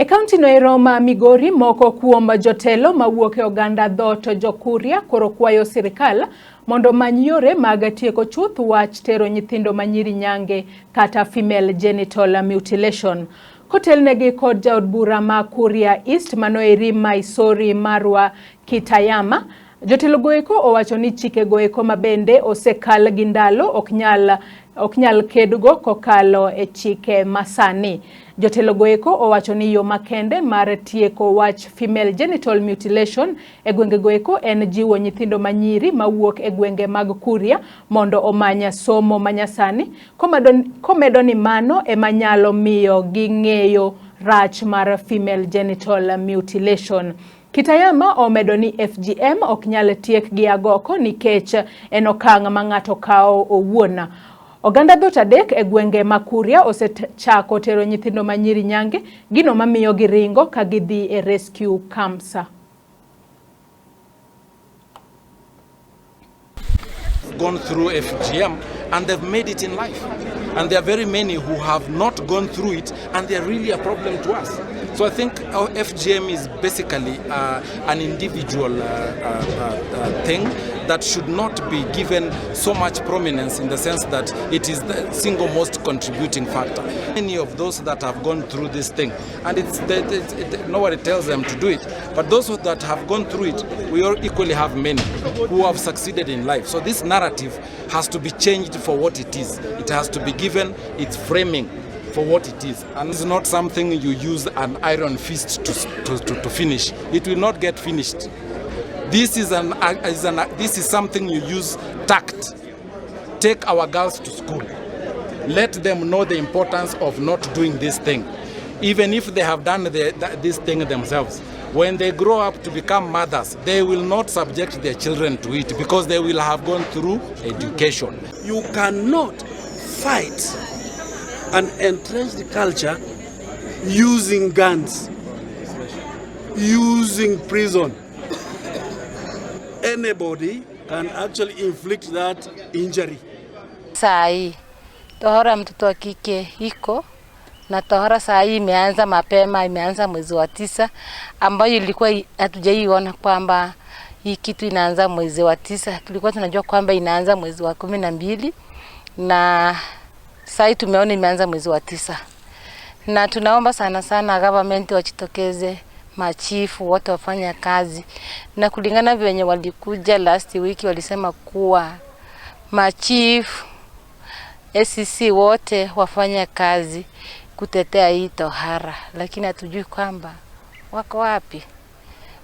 E kaunti no ero ma Migori, moko kuom jotelo mawuok e oganda dhoot jo-Kuria koro kwayo sirkal mondo omany yore mag tieko chuth wach tero nyithindo manyiri nyange kata female genital mutilation. Kotelnegi kod jaod bura ma Kuria East manoeri Maisori Marwa Kitayama, Jotelo goeko owacho ni chike goeko mabende osekal gi ndalo ok nyal ok nyal kedgo kokalo e chike masani. Jotelo goeko owacho ni yo makende mar tieko wach female genital mutilation e gwenge goeko en jiwo nyithindo manyiri mawuok e gwenge mag Kuria mondo omany somo manyasani komedo ni mano ema nyalo miyo ging'eyo rach mar female genital mutilation. Kitayama omedo ni FGM ok nyal tiek gi agoko nikech en okang' ma ng'ato kawo owuon. Oganda dhoot adek e gwenge ma Kuria osechako tero nyithindo ma nyiri nyange, gino mamiyo giringo ka gidhi e rescue camps. Gone through FGM and they've made it in life. And there are very many who have not gone through it and they're really a problem to us. So I think our FGM is basically an individual thing that should not be given so much prominence in the sense that it is the single most contributing factor. Many of those that have gone through this thing, and nobody tells them to do it, but those that have gone through it, we all equally have many who have succeeded in life. So this narrative has to be changed for what it is. It has to be given its framing for what it is. And it's not something you use an iron fist to finish. It will not get finished. This is something you use tact. Take our girls to school. Let them know the importance of not doing this thing. Even if they have done this thing themselves, when they grow up to become mothers, they will not subject their children to it because they will have gone through education. You cannot fight an entrenched culture using guns, using prison. Anybody can actually inflict that injury. Saa hii tohara mtoto wa kike iko na tohara saa hii imeanza mapema, imeanza mwezi wa 9, ambayo ilikuwa hatujaiona kwamba hii kitu inaanza mwezi wa 9. Tulikuwa tunajua kwamba inaanza mwezi wa 12, na saa hii tumeona imeanza mwezi wa 9. Na tunaomba sana sana government wajitokeze, machifu wote wafanye kazi. Na kulingana venye walikuja last week walisema kuwa machifu SCC wote wafanye kazi kutetea hii tohara, lakini hatujui kwamba wako wapi.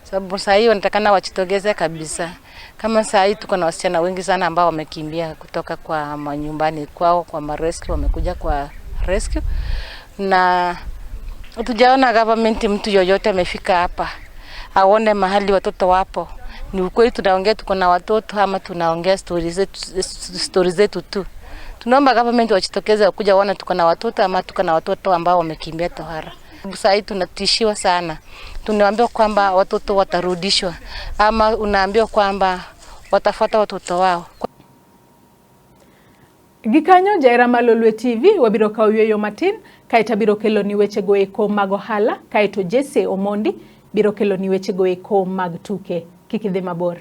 Sababu saa hii wanatakana wajitokeze kabisa. Kama saa hii tuko na wasichana wengi sana ambao wamekimbia kutoka kwa manyumbani kwao, kwa ma rescue, wamekuja kwa rescue. Na hatujaona government mtu yoyote amefika hapa aone mahali watoto wapo. Ni ukweli tunaongea tuko na watoto ama tunaongea story zetu tu. Tunaomba government wajitokeze wakuja waone tuko na watoto ama tuko na watoto ambao wamekimbia tohara. Saa hii tunatishiwa sana. Tunaambiwa kwamba watoto watarudishwa ama unaambiwa kwamba watafuata watoto wao. Gikanyo Jaira Malolwe TV wabiro kawo yueyo matin kaeto abiro kelo ni wechego eko mag ohala kaeto Jesse Omondi biro kelo ni wechego eko mag tuke. Kik idhi mabor.